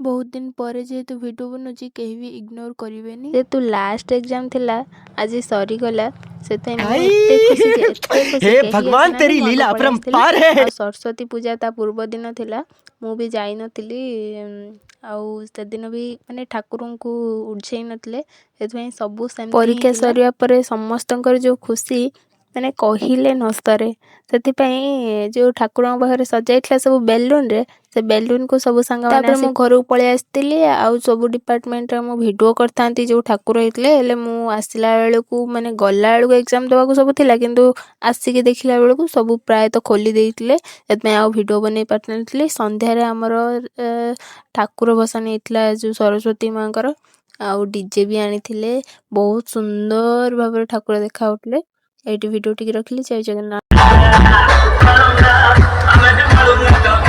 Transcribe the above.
ବହୁତ ଦିନ ପରେ ଯେହେତୁ ଭିଡ଼ିଓ ବନଉଛି, କେହି ବି ଇଗ୍ନୋର କରିବେନି। ଯେହେତୁ ଲାଷ୍ଟ ଏକ୍ଜାମ୍ ଥିଲା, ଆଜି ସରିଗଲା, ସେଥିପାଇଁ ମୁଁ ଏତେ ଖୁସି ଯେ ଏତେ ଖୁସି। हे କେହି भगवान, ଆସିନାହାନ୍ତି, तेरी ମୁଁ ଆଗ लीला ପଳେଇ ଆସିଥିଲି। अपरंपार है। ଆଉ ସରସ୍ୱତୀ ପୂଜା ତା ପୂର୍ବ ଦିନ ଥିଲା, ମୁଁ ବି ଯାଇନଥିଲି। ଆଉ ସେଦିନ ବି ମାନେ ଠାକୁରଙ୍କୁ ଉଝେଇ ନଥିଲେ, ସେଥିପାଇଁ ସବୁ ସେମିତି। ପରୀକ୍ଷା ସରିବା ପରେ ସମସ୍ତଙ୍କର ଯେଉଁ ଖୁସି, ମାନେ କହିଲେ ନ ସରେ। ସେଥିପାଇଁ ଯେଉଁ ଠାକୁରଙ୍କ ପାଖରେ ସଜାଇଥିଲା ସବୁ ବେଲୁନରେ, ସେ ବେଲୁନକୁ ସବୁ ସାଙ୍ଗମାନେ। ତାପରେ ମୁଁ ଘରକୁ ପଳେଇ ଆସିଥିଲି। ଆଉ ସବୁ ଡିପାର୍ଟମେଣ୍ଟରେ ମୁଁ ଭିଡ଼ିଓ କରିଥାନ୍ତି ଯେଉଁ ଠାକୁର ହେଇଥିଲେ। ହେଲେ ମୁଁ ଆସିଲା ବେଳକୁ, ମାନେ ଗଲା ବେଳକୁ ଏକ୍ଜାମ୍ ଦେବାକୁ ସବୁ ଥିଲା, କିନ୍ତୁ ଆସିକି ଦେଖିଲା ବେଳକୁ ସବୁ ପ୍ରାୟତଃ ଖୋଲି ଦେଇଥିଲେ। ସେଥିପାଇଁ ଆଉ ଭିଡ଼ିଓ ବନେଇ ପାରିନଥିଲି। ସନ୍ଧ୍ୟାରେ ଆମର ଠାକୁର ଭସାଣି ହେଇଥିଲା ଯେଉଁ ସରସ୍ୱତୀ ମାଆଙ୍କର, ଆଉ ଡିଜେ ବି ଆଣିଥିଲେ। ବହୁତ ସୁନ୍ଦର ଭାବରେ ଠାକୁର ଦେଖାଯାଉଥିଲେ। ଏଇଠି ଭିଡ଼ିଓ ଟିକେ ରଖିଲି। ଜୟ ଜଗନ୍ନାଥ। ଆମେ